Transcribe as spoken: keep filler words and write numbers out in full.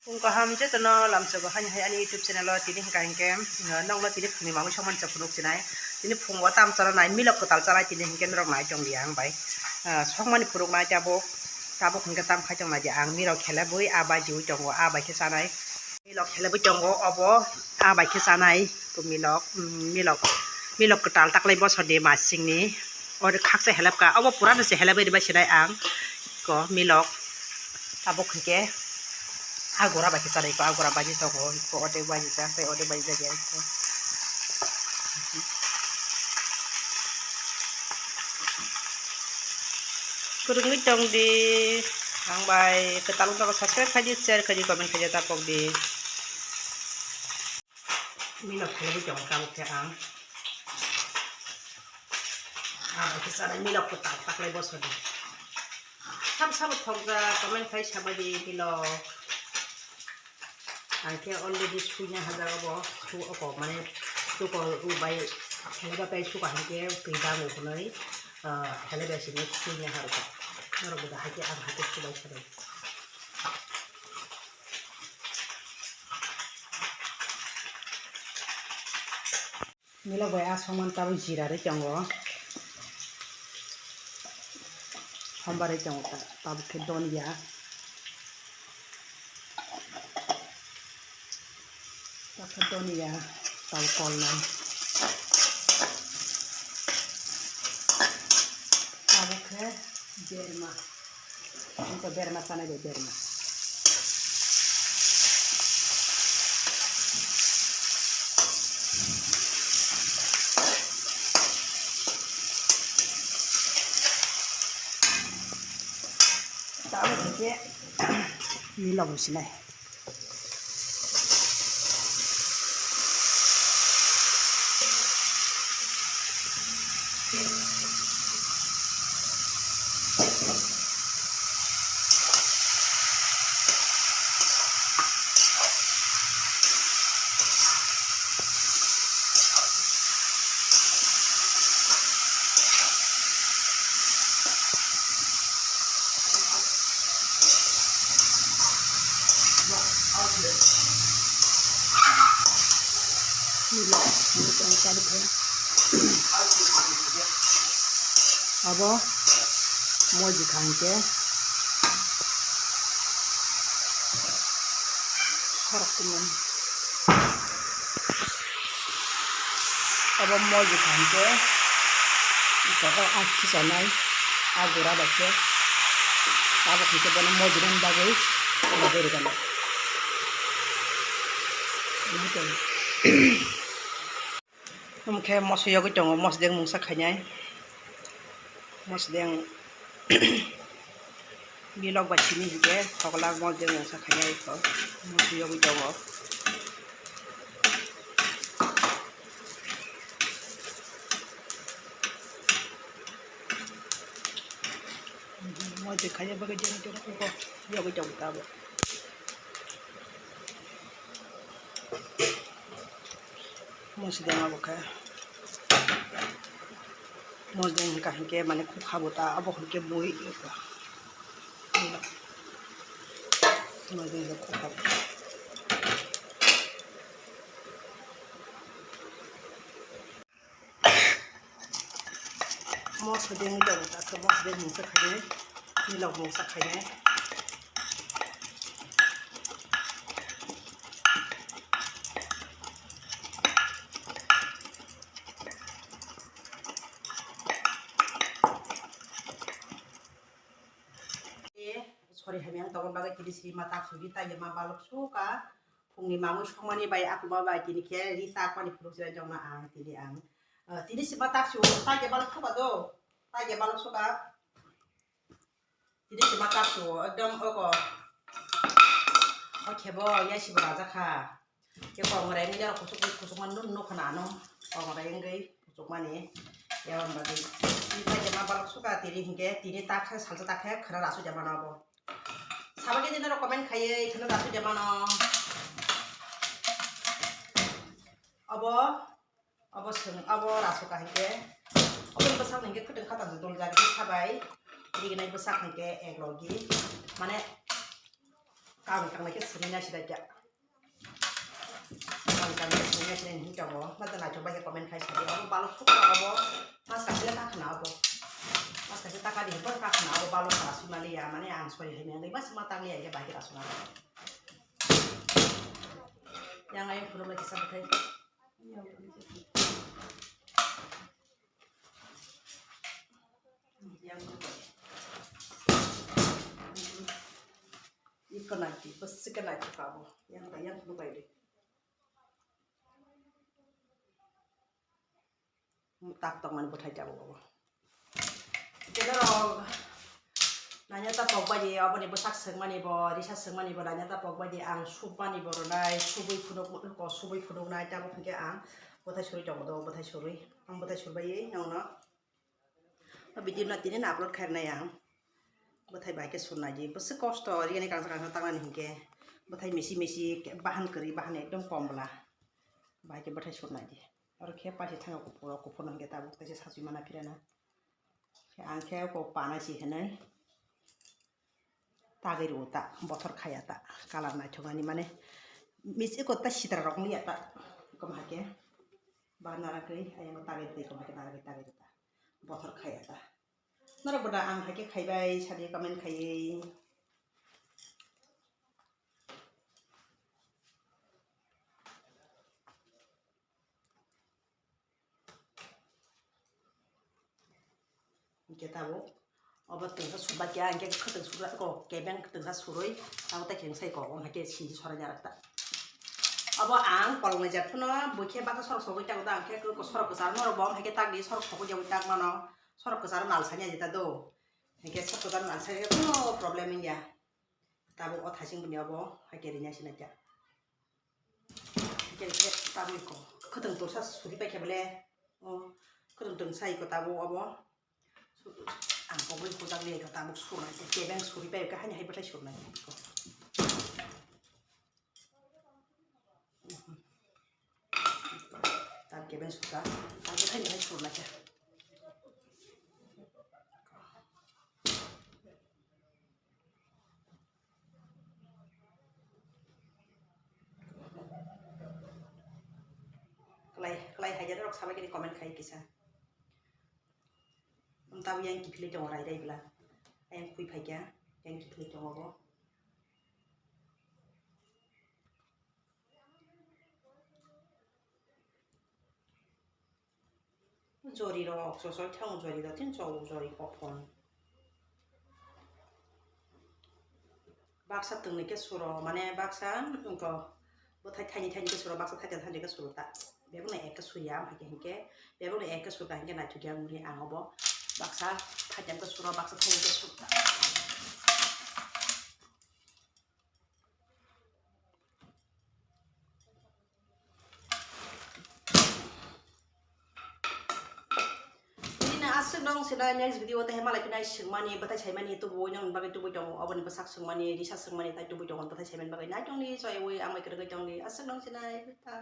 Phung kaham jotono lamsogo hani hai ani YouTube channel o tini hwnkha hinkhe, uh, nokno tini phungni mamwi songmani chwng phunuk sinai. Tini phungo tam chana nai milok kwtal chanai tini hinkhe norok nai tong di ang bai. Uh, songmani phunuk nai tabuk, tabuk hinkhe tam khai tong nai di ang milok khelebwi a bai diwi tongo a bai khe chanai. Milok khelebwi tongo obo a bai khe chanai milok, mm, milok, milok kwtal taklai bosor di masingni. Oro khaksa helep ka, obo purano se helep bai sinai ang. Ko milok. Tabuk hinkhe agora bai khe chanai ko, agora baji tongo, ko odek baji jak, tei odek baji jak ya ko. Kwrwngwi tong di, ang bai kwtal wngkha subscribe khai di, share khai di, comment khai di, ta pok di. Milok khelebwi tongo tabuk khe ang. Abo khe chanai milok kwtal taklai bosor di. Sabo sabo thokjak comment khai sabai di milok. Ang khe already suina hajak obo, su oko mane suko bai heleba bai suka hinkhe twi dango hwnwi, ah, heleba sini suina harwkha. Norok bo da haikhe ang haikhe subai sabai. Milok bai aswk man tabuk jira ri tongo. Hambar ri tongo ta-, tabuk khe donya. Tabuk khe donya, tabuk kolnai. Tabuk khe berma. Ang to berma chanai de berma. Tamo khe milok bo sinai. Abo moji kha hinkhe sorok tongmani. Obo moji kha hinkhe iko o a khichonai a gura bai khe abo hinkhe bono moji nani bagwi rwgwi rwgano. Omo khe moso yogwi tongo, mosodeng mungsa khainai, mosodeng milok bai simi hinkhe thoklak mosodeng mungsa khainai, moso yogwi tongo. Moso khaina bagwi jeng jeng yogwi tongo tabuk. Mosdeng abo khe, mosdeng hwnkha hinkhe mane khukha bo ta, abo hinkhe bui. Mosdeng khe khukha bo. Mosdeng ni logo ta khe mosdeng mungsa khainai, ni logo mungsa khainai. Sorry, hamya ang tongma bagwi tini sri ma tak sugi ta ya ma balok suka. Phungni mamwi songmani bai akuma bai tini khe ri takmani phunuk chwrai jokna ang tini ang. Ah, tini sima tak su, tak ya balok suka do. Tak ya balok suka. Tini sima tak su, ekdom oko. O khebo ya sibo raja kha. Khe kongrai ngi jaro kusuk kusuk man nun nuk khana ano. Kongrai ngi kusuk mani. Ya wan bagi. Tini tak ya ma balok suka tini hingke, tini tak khe salsa tak khe khana rasu jama no bo. Sabagini norok comment khaiwi kheno dasu de mano. Obo, obo swng, obo rasu kahai khe. Obo bwsak hwnkhe kwtwng khatang se dol jagwi sabai. Riginai bwsak hwnkhe ek logi. Mane, Kami kanglai khe sini nai sidai kya. Kami kanglai sini nai sidai hinwi tongo. Mata naithok bai khe comment khai sadi. Abo balok sukha abo. Mas kaisa le ta khna abo. Mas kaisa ta kadi hebo ta khna abo balok kha sumali ya. Mane ang sori hai meng mas ma tang ya ke bai khe ta suna. Yang ayo phuru bai kisa bethai. Yang phuru bai. Iko naiti, bwswk khe naithok kha bo. Yang da, yang phuru bai de. Tak tongmani bwthai tabuk abo. Khe norok nanya ta pok bai di, aboni bwsak swngmani bo, risa swngmani bo nanya ta pok bai di, ang submani bo rwnai, subui phunuk, ko subui phunuknai, tabuk hinkhe ang bwthai surui tongo do, bwthai surui, ang bwthai surbaiwi nongno. O video no tini no upload khairwnai ang. Bwthai bai khe surnai di. Bwswk kosto, riyani kangsa kangsa tangnani hinkhe. Bwthai misi misi, bahan kwrwi, bahan ekdom kom bwla. Bai khe bwthai surnai di. Oro khe paisa thangwi kuphur, kuphur no hinkhe tabuk teisa sachwi mana phirana. Khe ang khe kok panai si hinwi. Tagwi rw ta, bothor khaya ta, colour naithoknani mane, mis-, eko ta sitra rok wngya ta, eko bahai khe, ba narakwi, ayang tagwi rw ta, eko bahai khe narakwi tagwi rw ta, bothor khaya ta. Norok bo da ang hai khe khaibai, sadi comment khaiwi. Hinkhe tabuk obo twngsa subai khe, hinkhe khwtwng sura ko kebeng twngsa surui abo tei khe sai ko, hinkhe siji sorai jarak ta. Obo ang koloknai jat phano buikhe baksa sorok sogwi tango ta, hinkhe sorok kwcharo norok bo hinkhe takdi sorok sogwi jagwi tak mano, sorok kwcharo nal sani aji ta do, hinkhe sorok kwcharo nal sani khe kuno problem wngya. Tabuk o thaising bini obo hai khe rinai sinai khe. Khe khe tabuk ko khwtwng twngsa suri pai khe bole. O khwtwng twngsa iko tabuk obo. Ang koboi hojak le iko tabuk surnai khe kebeng suri pai khe haini hai bwthai surnai khe iko. Tabuk kebeng sukha, tabuk haini hai surnai khe. Klai, klai hai jani rok sabai khe comment khai kisa. Tabuk yang kiphilwi tongo rai rai bwla. Yang khui phai kha, yang kiphilwi tongo bo. Jori rok, chosoi thang jori rok, tin chok jori kophon. Baksa twngni khe suro, mane baksa wngkha bwthai thaini thaini khe suro, baksa thaini thaini khe suro ta. Bebakno ekhe suya, hinkhe hinkhe bebakno ekhe suka hinkhe naithokya wngwi ang obo baksa thaini khe suro, baksa thaini khe suro ta. Nini aswk nong sinai next video tei malai pinai swngmani, bwthai saimani, tubuwi nong bagwi tubui tongo, oboni bwsak swngmani, risa swngmani, tai tubui tongo, bwthai saimani bagwi nai tongdi, soywi ang bai kwrwngwi tongdi, aswk nong sinai ta.